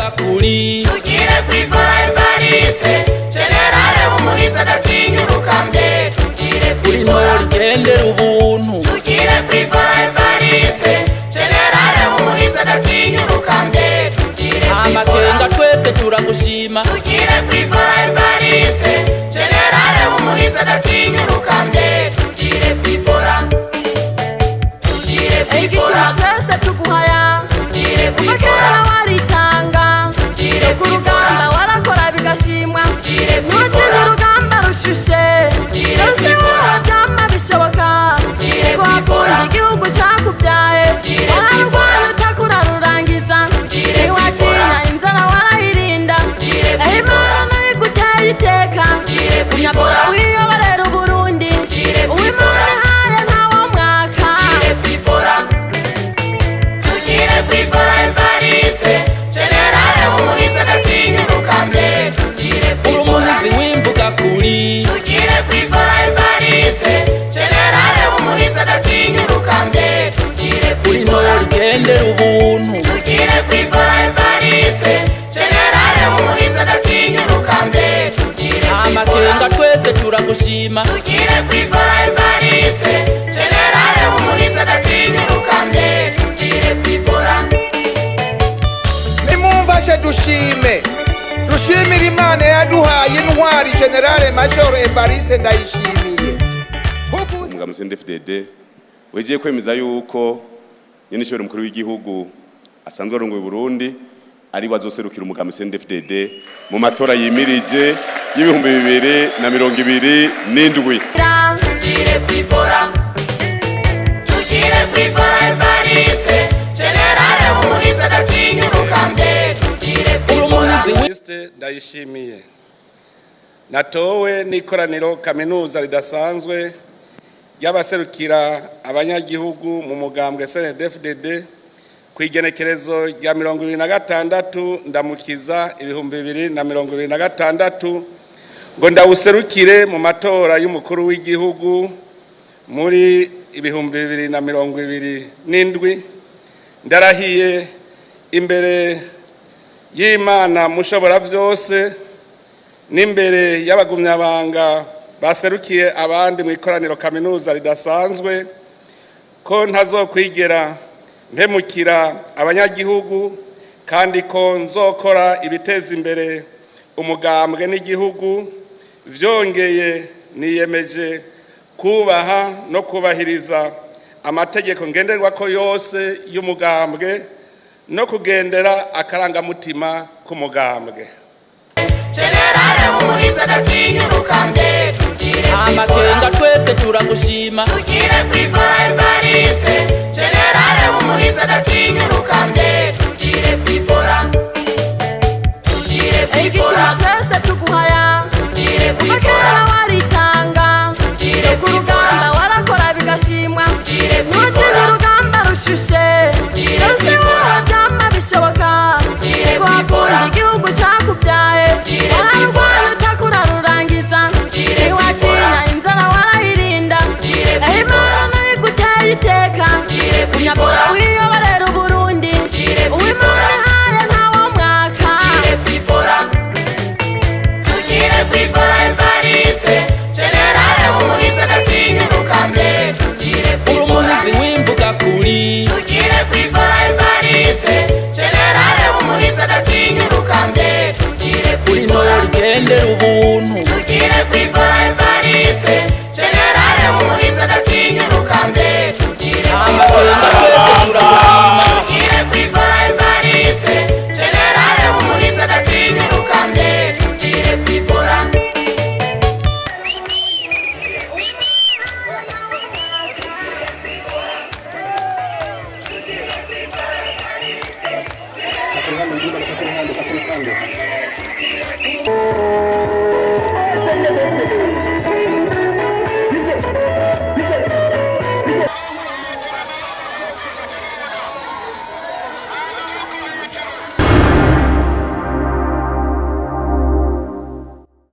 w'imvuga kuri. Tugire kwivura Evariste, generale w'umuhizi adatinya urukambye. Tugire Uri kwivura. ntore igendera ubuntu. Tugire kwivura Evariste, generale w'umuhizi adatinya urukambye. Tugire kwivura. Amakenga twese turagushima. Tugire kwivura Evariste, generale w'umuhizi adatinya urukambye. Tugire kwivura, tugire kwivura. Igituma twese tuguhaya. Tugire Kuva kwivura. kera waritanga. Tugire Ku rugamba kwivura. warakora bigashimwa. Tugire Ntuzi kwivura. n'urugamba rushushe. Tugire Byose kwivura. warabyama bishoboka. Tugire Twakunda kwivura. igihugu cyakubyaye. Tugire kwivura. Wararwanya utakurarurangiza. Tugire Ntiwatinya kwivura. inzara, warayirinda. Tugire Eho kwivura. Imana iguteye iteka. Tugire kwivura. Unyabura wiyoborera Uburundi. Tugire Uwimana kwivura. ihaye ntawo mwaka. Tugire kwivura, tugire kwivura Evariste, generale w'umuhizi adatinya urukambye. Tugire Uri kwivura. umuhizi w'imvuga kuri. Tugire kwivura Evariste, generale w'umuhizi adatinya urukambye. Tugire Uri kwivura. ntore igendera ubuntu. Tugire kwivura Evariste, generale w'umuhizi adatinya urukambye. Tugire kwivura. Amakenga twese turagushima. Tugire kwivura Evariste, generale w'umuhizi adatinya urukambye. Tugire kwivura. Nimumfashe dushime, dushimire Imana yaduhaye intwari Général Major Evariste Ndayishimiye. Umugambwe CNDD-FDD wegeye kwemeza yuko nyene ishobora umukuru w'igihugu asanzwe arongoye Burundi ari wazoserukira umugambwe CNDD-FDD mu matora yimirije y'2027. Tugire kwivura, tugire kwivura Evariste, generale w'umuhizi adatinya urukambye. Tugire Uri kwivura. umuhizi Evariste Ndayishimiye, natowe n'ikoraniro kaminuza ridasanzwe ry'abaserukira abanyagihugu mu mugambwe CNDD-FDD ku igenekerezo rya 26 Ndamukiza 2026 ngo ndawuserukire mu matora y'umukuru w'igihugu muri 2027, ndarahiye imbere y'Imana Mushobora byose n'imbere y'abagumyabanga baserukiye abandi mu ikoraniro kaminuza ridasanzwe ko ntazokwigera mpemukira abanyagihugu, kandi ko nzokora ibiteza imbere umugambwe n'igihugu. Vyongeye, niyemeje kubaha no kubahiriza amategeko ngenderwako yose y'umugambwe no kugendera akarangamutima k'umugambwe. Generale w'umuhizi adatinya urukambye. Tugire kwivura. Amakenga twese turagushima. Tugire kwivura Evariste, generale w'umuhizi adatinya urukambye. Tugire kwivura, tugire kwivura. Igituma twese tuguhaya. Tugire Kuva kwivura. kera waritanga. Tugire Ku kwivura. rugamba warakora bigashimwa. Tugire Ntuzi kwivura. n'urugamba rushushe. Tugire Byose kwivura. warabyama bishoboka. Tugire Twakunda kwivura. igihugu cyakubyaye. Tugire kwivura. Wararwanya utakurarurangiza. Tugire Ntiwatinya kwivura. inzara, warayirinda. Tugire Eho kwivura. Imana iguteye iteka. Tugire Unyabura kwivura. wiyoborera Uburundi. Tugire Uwimana kwivura. ihaye ntawo mwaka. Tugire kwivura, tugire kwivura Evariste, generale w'umuhizi adatinya urukambye. Tugire Uri kwivura. umuhizi w'imvuga kuri. Tugire kwivura Evariste, generale w'umuhizi adatinya urukambye. Tugire Uri kwivura. ntore igendera ubuntu. Tugire kwivura Evariste, generale w'umuhizi adatinya urukambye. Tugire kwivura. Amakenga twese turagushima. Tugire kwivura Evariste, generale w'umuhizi adatinya urukambye. Tugire kwivura.